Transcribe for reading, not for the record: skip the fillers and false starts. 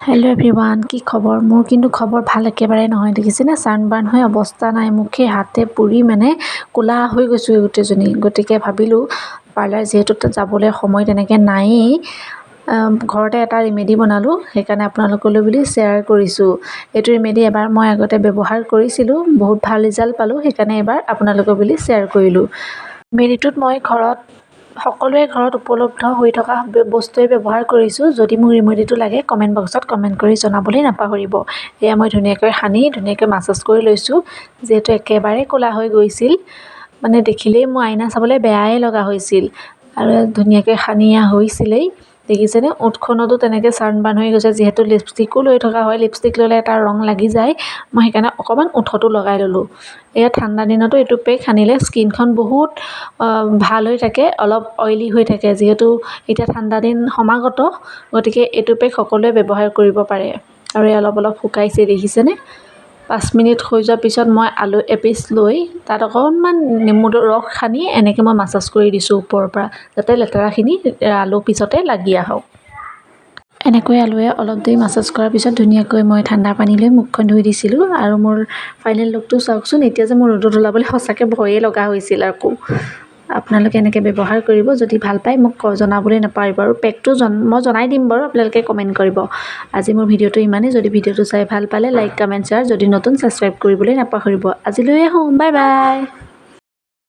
Hello' everyone, কি খবৰ? মোৰ কিন্তু খবৰ ভাল একেবাৰে নহয়। দেখিছেনে, চানবাৰ্ণ হৈ অৱস্থা নাই, মুখে হাতে পুৰি মানে ক'লা হৈ গৈছোঁ গোটেইজনী। গতিকে ভাবিলোঁ, পাৰ্লাৰ যিহেতু যাবলৈ সময় তেনেকৈ নায়েই, ঘৰতে এটা ৰেমেডি বনালোঁ, সেইকাৰণে আপোনালোকলৈ বুলি শ্বেয়াৰ কৰিছোঁ। এইটো ৰেমেডি এবাৰ মই আগতে ব্যৱহাৰ কৰিছিলোঁ, বহুত ভাল ৰিজাল্ট পালোঁ, সেইকাৰণে এইবাৰ আপোনালোকৰ বুলি শ্বেয়াৰ কৰিলোঁ। ৰেমেডিটোত মই ঘৰত সকলোৱে ঘৰত উপলব্ধ হৈ থকা বস্তুৱে ব্যৱহাৰ কৰিছোঁ। যদি মোক ৰেমেডিটো লাগে, কমেণ্ট বক্সত কমেণ্ট কৰি জনাবলৈ নাপাহৰিব। এয়া মই ধুনীয়াকৈ সানি ধুনীয়াকৈ মাছাজ কৰি লৈছোঁ। যিহেতু একেবাৰে ক'লা হৈ গৈছিল, মানে দেখিলেই মোৰ আইনা চাবলৈ বেয়াই লগা হৈছিল। আৰু ধুনীয়াকৈ সানি হৈছিলেই, দেখিছেনে? ওঁঠখনতো তেনেকৈ চানবাৰ্ণ হৈ গৈছে। যিহেতু লিপষ্টিকো লৈ থকা হয়, লিপষ্টিক ল'লে এটা ৰং লাগি যায়, মই সেইকাৰণে অকণমান ওঁঠতো লগাই ল'লোঁ। এয়া ঠাণ্ডা দিনতো এইটো পেক সানিলে স্কিনখন বহুত ভাল হৈ থাকে, অলপ অইলি হৈ থাকে। যিহেতু এতিয়া ঠাণ্ডা দিন সমাগত, গতিকে এইটো পেক সকলোৱে ব্যৱহাৰ কৰিব পাৰে। আৰু এই অলপ অলপ শুকাইছে, দেখিছেনে? 5 মিনিট হৈ যোৱাৰ পিছত মই আলু এপিচ লৈ তাত অকণমান নেমু ৰস সানি এনেকৈ মই মাছাজ কৰি দিছোঁ ওপৰৰ পৰা, যাতে লেতেৰাখিনি আলু পিছতে লাগি আহক। এনেকৈ আলুৱে অলপ দেৰি মাছাজ কৰাৰ পিছত ধুনীয়াকৈ মই ঠাণ্ডা পানী লৈ মুখখন ধুই দিছিলোঁ। আৰু মোৰ ফাইনেল লুকটো চাওকচোন। এতিয়া যে মোৰ ৰ'দত ওলাবলৈ সঁচাকৈ ভয়েই লগা হৈছিল আকৌ। আপোনালোকে এনেকৈ ব্যৱহাৰ কৰিব। যদি ভাল পায়, মোক জনাবলৈ নাপাহৰিব। আৰু পেকটো মই জনাই দিম বাৰু, আপোনালোকে কমেণ্ট কৰিব। আজি মোৰ ভিডিঅ'টো ইমানেই। যদি ভিডিঅ'টো চাই ভাল পালে, লাইক, কমেণ্ট, শ্বেয়াৰ, যদি নতুন, ছাবস্ক্ৰাইব কৰিবলৈ নাপাহৰিব। আজিলৈ আহোঁ, বাই বাই।